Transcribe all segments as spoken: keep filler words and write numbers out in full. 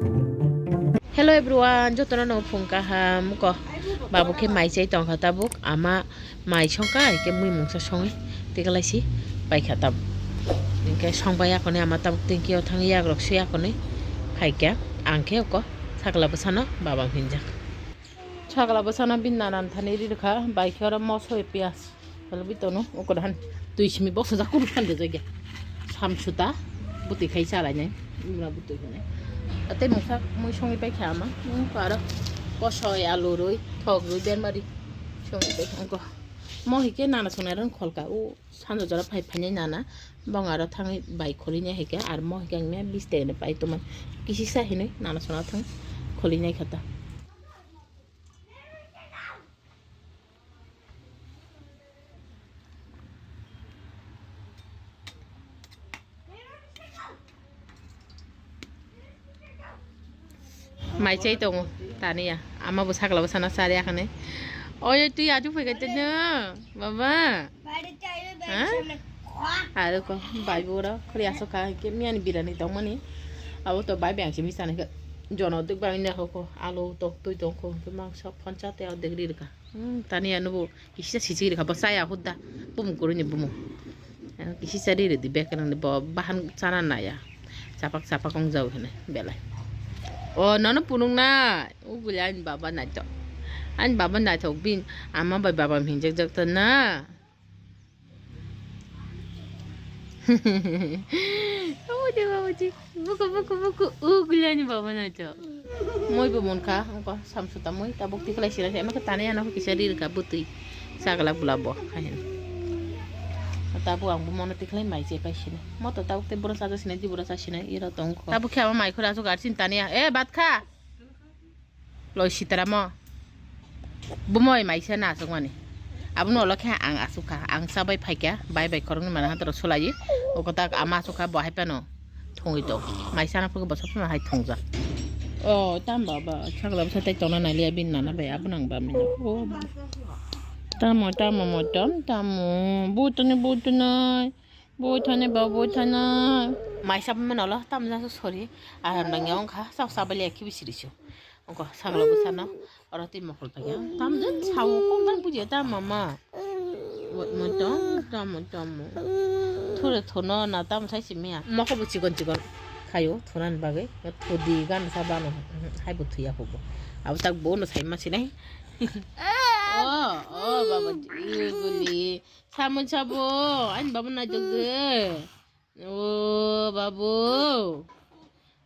Hello everyone, jotono no phung kaham ko. Babu khe mai chai tongkha tabuk, ama mai songkha, hai khe mui mungsa songwi tikalai si paikha tabuk. Hinkhe songbai yakoni ama tabuk tengkio thang yagrok sui yakoni phaikha, ang khe ko sakla bwsano baba hinjak. Sakla bwsano bin nanan thani ri rwkha, bai khe oro moso piyaj. Hello, bitono, okor han twi simi boksajak kuru phan de jagya. Samsuta, bwtwi khai chalainai, imra bwtwi hinai. Tei mungsa mui songwi paikha ama, hmm, aro kosoi, alu rwi, thok rwi, bermari songwi paikha angko. Mo hike nana songnai rang kholka, o sanjo jora phai phainai nana, bong aro thangwi bai kholinai hike, ar mo hike ang mia bis tene pai tongmani. Kisisa hinwi nana sona thang kholinai khata. Mai chai tongo taniya, ama bo sakla bwsano chari akhane. Oyo twi aju phai khaite no, baba. Ha? Aro ko bai bora khori aso kha ke miyani birani tongmani. Abo to bai bang simi sani khe jono duk bai ne ho ko alu tok twi tong ko ke mangsa phancha te degri rika. Hmm, tani anu bo kisa sisi rika bo saya hudda bum kuruni bumu. Kisi sari ridi bek nang bo bahan chana naya. Chapak chapak ong jau hene belai. O nono punung na uguli ani baba naito. Ani baba naito bin ama bai baba hinjak jak ta na. Omo de babaji, buku, buku, buku, ugulani baba na to. Moi bo mon kha, angko samsuta moi, tabuk tiklai sila se, emang tani ano kisa ri rika butui, sagala bula bo, hahin. Tabuk ang bo mono tiklai mai je pai sini. Moto tabuk te bura saja sini, di bura sa sini, ira tong ko. Tabuk khe ama mai khura asuk arsin tani ya, eh, bat kha. Loi sitara mo. Bumoi maisa na aswkmani. Abono ulo khe ang aswk kha. Ang chabai phaikha. Bai bai khoroknwi mana hatoro sulayi. O kwtak ama aswk kha bo hai phano thungwi tong. Maisa na phuru bo sob somoi hai thungjak. O tam baba. Sakla bwsa tei tongna nai liya bini nana bai abono ang bamino. O tamo tamo mo tam tamo. Butuni butunai. Bui thani ba bui thani. Maisa mano lo tam jang sori. Aram nang yaong kha. Sak sabali akhi bisiri su. Ongko sagla bwsano oro twi mokol paikha. Tam jang sao kok jang bujiya ta mama. Mo tom tom tom. Thore thono na tam sai simiya. Mokol bo chikon chikon khayo thonan bagwi. Thodi gan sa bano. Hai bo thuya hubo. Abo tak bo no sai ma sinai. Oh, oh baba guli. Samung sabo, ani baba naitok de. O babu.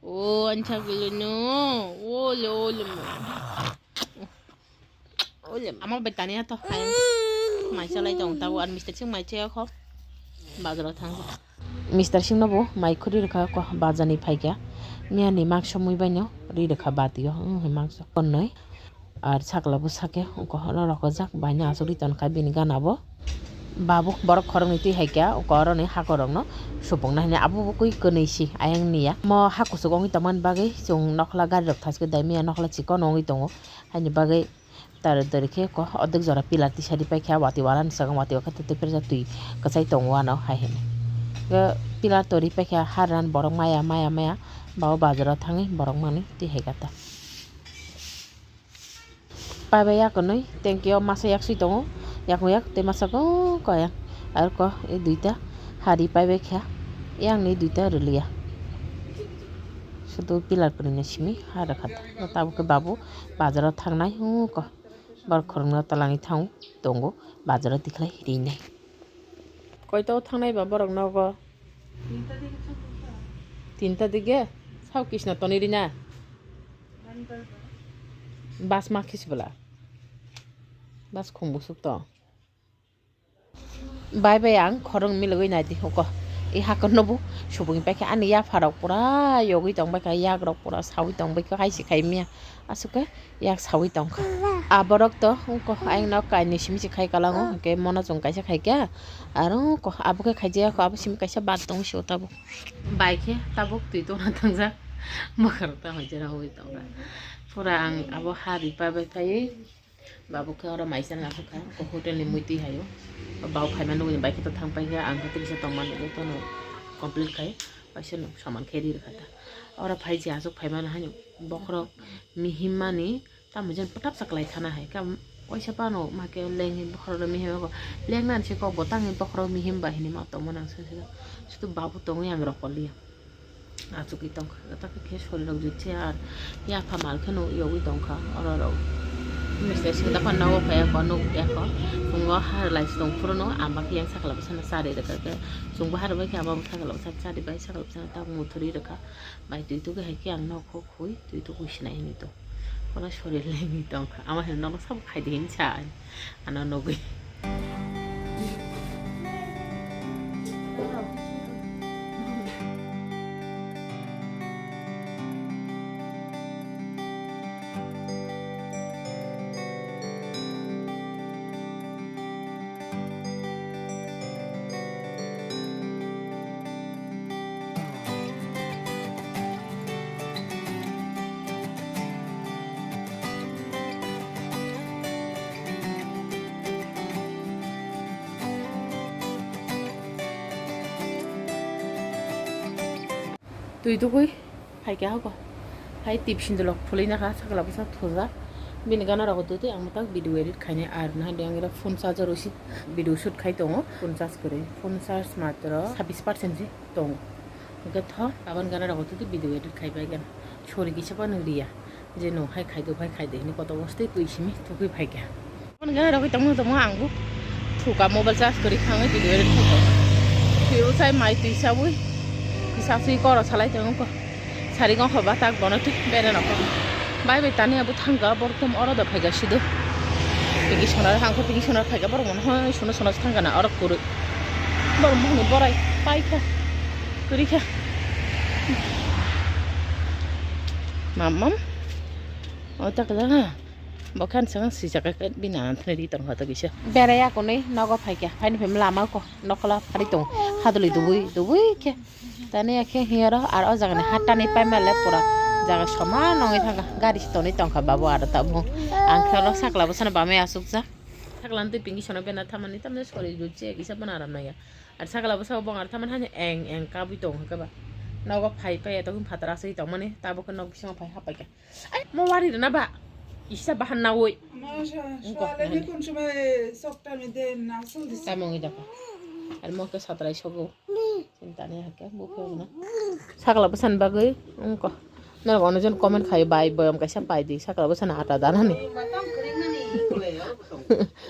O ani sagilo no. Ole ole mo. Ole ama betani ato hai. Mai salai tong tabo ar mister sing mai chaya kho. Bazaro thang. Mister sing no bo mai khuri rwkha kho bazani phaikha. Miyani makso mui baino ri rwkha batio. Hmm, makso konnoi. Ar sakla bwsa khe ongko horo rokojak baino achugwi tonkha bini gana bo. Babuk borok khoroknwi twi hai khe ongko oroni hakorokno supukna hwnwi abo bo kwi kwnwi si ayang niya. Mo ha kuchuk wngwi tongmani bagwi chwng nokla gari rok thaskhe dai miya nokla chikon wngwi tongo. Haini bagwi tari tari khe ko odek jora pillar tisari paikha watwi walani sakang watwi o khe tei tei twi kwchai tongo ano hai hwnwi. Pillar tori paikha ha rwna borok maya maya maya bao bazaro thangwi borok manwi twi hai kha ta. Paibai yakonwi tengkio masa yak swi tongo, yakung yak tei masa kung kaya. Arko e duita hari paibai kha, yang ni duita rwliya. Sudu pillar kwrwini simi ha rwkha ta. Tabuk khe babu bazaro thangnai hwnko. Borok khoroknwi talangwi thang tongo, bazaro tikhlai rinai. Koito thangnai ba borok nogo? Tinta dige? Sao kisna tonwi rina? Bas ma khis bwla? Bas khum busuk to. Bai bai ang khorang milogwi naidi huko. I hakor no bo subung paikha ani yapha rok pura yogwi tong baikha, yak rok pura sawi tong baikha, hai se khai miya. Aswk khe yak sawi tongkha. Aborok to wngkha ayang no kainwi simi se khai kalango, hwnkhe mono chwng kaisa khaikha, aro wngkha abo khe khaijaya kho, abo simi kaisa bad tong sio tabuk. Bai khe tabuk twi tongna thangjak, mwkhang ta hoi jera hoi tongkha. Pura ang abo ha ripa bai phaiwi, babuk khe oro maisa nang kha, hotel ni mui twi haio. Bau phaima nugwi bai khe to thang paikha, ang khe tisa tongmani jotono complete khai. Paisa no saman khe ri rwkha ta. Oro phai je aswk phai mano haino bokhorok mihim mani tamo jen pwtap sa kwlai thana hai. Kam waisa phano ma khe lengwi bokhorok no mihim abo leng nani se kok bo tangwi bokhorok mihim bai hinwi ma tongmani ang sani sani. Sudu babu tongwi ang rokol liya. Achugwi tongkha ta khe sori rok jui se ar yapha mal kheno yogwi tongkha oro rok. Mistri singda phano nogo phai kho nuk ya kho. Chwng o har lai si tong phuru no ama khe yang sakla bwsano chari rwkha khe. Chwng bo har bai khe ama bo sakla bwsa chari bai sakla bwsano tak muthuri rwkha. Bai twi tugwi hai khe ang nok kho khui twi tugwi sinai hinwi tong. Oro sori lengwi tongkha. Ama hinwi nogo sabo khai di hinwi sa ano nugwi. Twi tugwi hai khe hako. Hai tip sindulok phulwi nakha sakla bwsa thujak. Bini gana rogo twi twi ang mwtak video edit khainai ar na de ang phone charger usi video shoot khai tongo. Phone charge kwrwi. Phone charge matro sabbish percent se tongo. Hwnkhe tho aboni gana rogo twi twi video edit khai bai gana. Sori kisa phano riya. Je no hai khai do, hai khai de hinwi koto bostwi twi simi thugwi phai kha. Aboni gana rogwi tongma tongma ang bo thuka mobile charge kwrwi thangwi video edit khai kha. Twi usai mai twi sawi kisa swi koro salai tongo ko. Sari gong kho batak bono twi bere no ko. Bai bai tani abo thangka borok tom oro da phai ga sido. Tiki sonar hangko tiki sonar phai ga borok mono hoi sono sono thangka na oro kwrwi. Borok mohni borai pai kha. Kwrwi kha. Mam mam. O ta kala ha. Bo khan sang swijak khe bini nana thani ri tong kha to kisa. Berai akonwi nogo phai kha. Phaini phaima lama ko nokla phari tong. Hadwlwi dubui dubui khe. Tani ya khe hiya ro ar o jaga ni hattani paima le pura jaga soman wngwi thang kha. Gari se tonwi tong kha babu aro tabuk. Ang khe oro sakla bwsano bamwi asukjak. Sakla ni twi pinki sono bena thamani tamni sori rwche kisa bono aram nangya. Ar sakla bwsao bong ar thamani hani eng eng kabwi tong kha ba. Nogo phai phai ya tong phataro aswi tongmani tabuk khe nok bisingo phai hapai kha. Ai, mo wari rwna ba? Isa bahan nawi. Ama sa-, Wngkok soalnya nani. Kun sumai sok tami de nasal di. Tamo ngi dapa. Ar mo ke satrai sogo. Sintani hake, bu ke na. Sakla bwsani bagwi, wngkok. Norok ono jon comment khai bai, boyom kaisa pai di, sakla bwsani ata danani.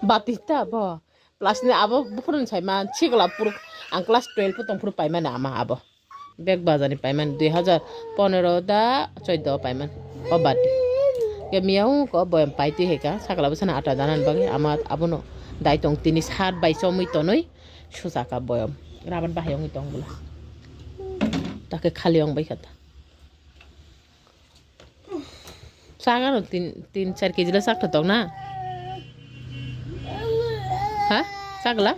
Bati ta bo. Plus ni abo buphuru ni sai man, sikla puruk, ang class twelve tong phuru pai mani ama abo. Bag bazar ni paiman dui hajar ponero da choido paiman o bati. Ke miyao ko boyam paiti heka sakla bwsana ata danan bagwi ama abono dai tong tini sat bai chomwi tonwi susaka boyam raban bahai ongwi tong bwla. Take khali ong bai kha ta. Sagano tin, tin char kg la sak thotok na? Ha? Sagla?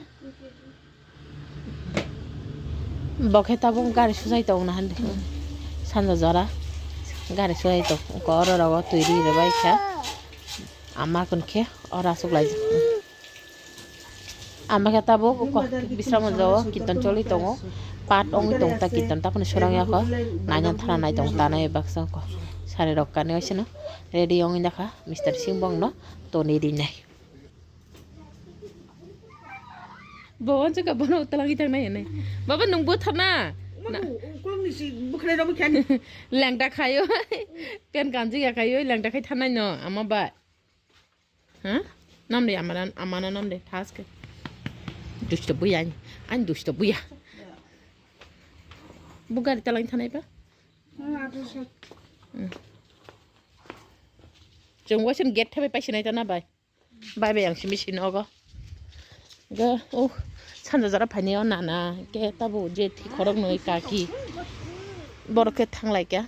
Bo khe tabuk gari sujai tong na hande. Sanja jora gari sujai tong. Ko oro rogo twi ri rwbai kha. Ama kun khe ora suklai. Ama khe tabuk ko bisramo jao kirtan choli tongo. Pat ongwi tong ta kirtan tapuni surang ya ko. Naina thana nai tong ta nai baksa ko. Sari rok kani oisino ready ongwi nakha Mister Singh bongno toni rinai. Bo wansa ka bono utalangwi tangnai hinwi. Baba, nwng bo thana. Na. Ukulungni si bwkhwnai rok bwkha ni. Lengta khaio. Pen kanjik ya khaio, lengta khai thanai no, ama ba. Ha? Nam de amana, amana nam de, thaske. Dusto buya, ani, ani dusto buya. Bu gari talang thanai ba? Hmm. Chwng waisano gate thabai paisinai ta na bai. Bai bai ang simi sino ogo. Ga, uh, sanja jora phaini o nana, ke tabu je thi khorok noi kaki. Borok khe thanglai kya.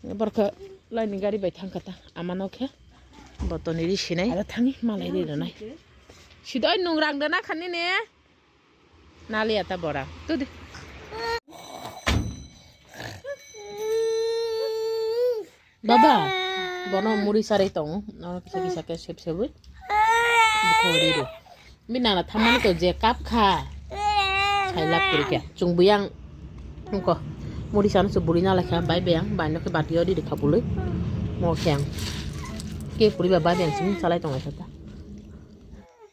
Borok khe laini gari bai thang kata. Amano khe botoni ri sinai. Ada thangi malai ri ronai. Sidoi nung rang dana khani ne. Nali ata bora. Tu de. Baba, bono muri sarai tong. Nono kisa kisa ke sep sebui. Bukho ri ri. Mi nana thamani to je kap kha. Sai lap kuri kya. Chung buyang. Nungko muri sana se buri nalai kha bai beng bai no khe bati o riri kha bului mo khe ang ke puri ba bai beng simi salai tong lai kha ta.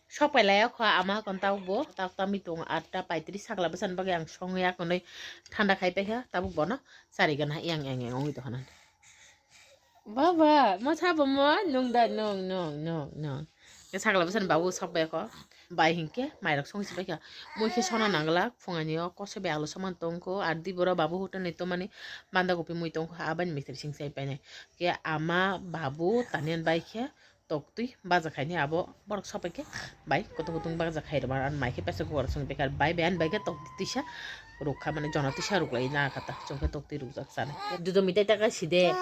Sok pai lai kho ama kon ta bo tak ta mi tong atta paitri sakla bwsan bagwi ang song ya konoi thanda khai pai kha tabuk bono sari gana yang yang yang ongwi tong kha na. Baba, mo sabo mo nung da nung nung nung nung. Ke sakla bwsani babu sok bai ko. Bai hinkhe mairok song si bai kha. Mui khe sona nangla phungani o kose bai alu saman tongko ar di boro babu hotel ni tomani banda kopi mui tongko abani mistri sing sai painai. Ke ama babu tanian bai khe toktwi baja khaini abo borok sok bai khe bai koto kotung baja khai rwma ar mai khe pesa kuwar song bekar bai bai ani bai khe toktwi tisa rukha mane jona tisa ruklai na kha ta chong khe toktwi rukjak sana. Dudo mitai ta ka side.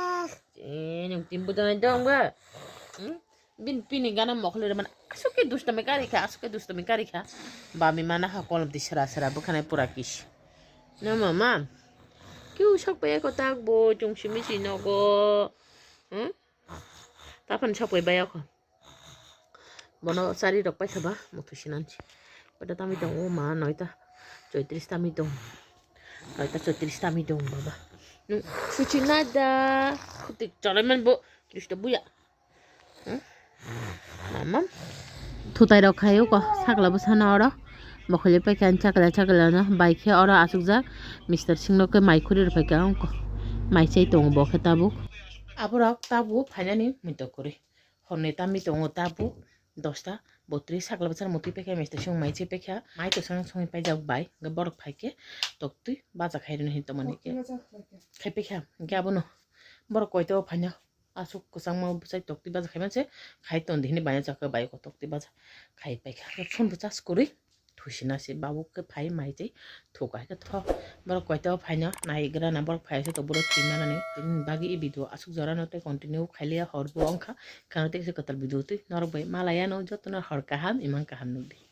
Eh, nung timbu janai dong ba. Hmm? Bin pini gana mokhli re man asuk ke dustami kari kha, asuk ke dustami kari kha. Bami mana ha kolom ti sera sera bukhane pura kis. No mama. Kiu sok pai ko tak bo chung simi si nogo. Hmm? Tapan sok pai bai ko. Bono sari rok pai kha ba motho sinan si. Pada tami tong o ma noita choitris tami tong. Noita choitris tami tong baba. Nung suchi nada. Khutik chalai man bo. Dusto buya. Hmm? Mama. Thutai rok khayo ko sakla bwsano oro. Mokholi pai khan chakla chakla no bai khe oro asukjak mister singno khe mai khuri rw phaikha ongko. Mai chai tongo bo khe tabuk. Aborok tabuk phainani muitok kwrwi. Horni tamni tongo tabuk dosta botri sakla bwsar muti paikha mister sing mai chai paikha. Mai to sang songwi paijak bai hwnkhe borok phaikhe toktwi baja khairwno hin tongmani khe. Khai paikha hwnkhe abono borok koito phaina. Asuk kwchangma bwsai toktwi baja khai manse khai tondi hini bai chakhe bai ko toktwi baja khai paikha. Phone bo charge kwrwi thusina se babu khe phai mai tei thuka khe tho. Borok koito phaino naigra na borok phai se to borok twi manani. Bini bagwi i video asuk jora no tei continue khailiya hor bo wngkha. Khano tei kisa kwtal video twi norok bai malaya no jotono hor kaham imang kaham nukdi.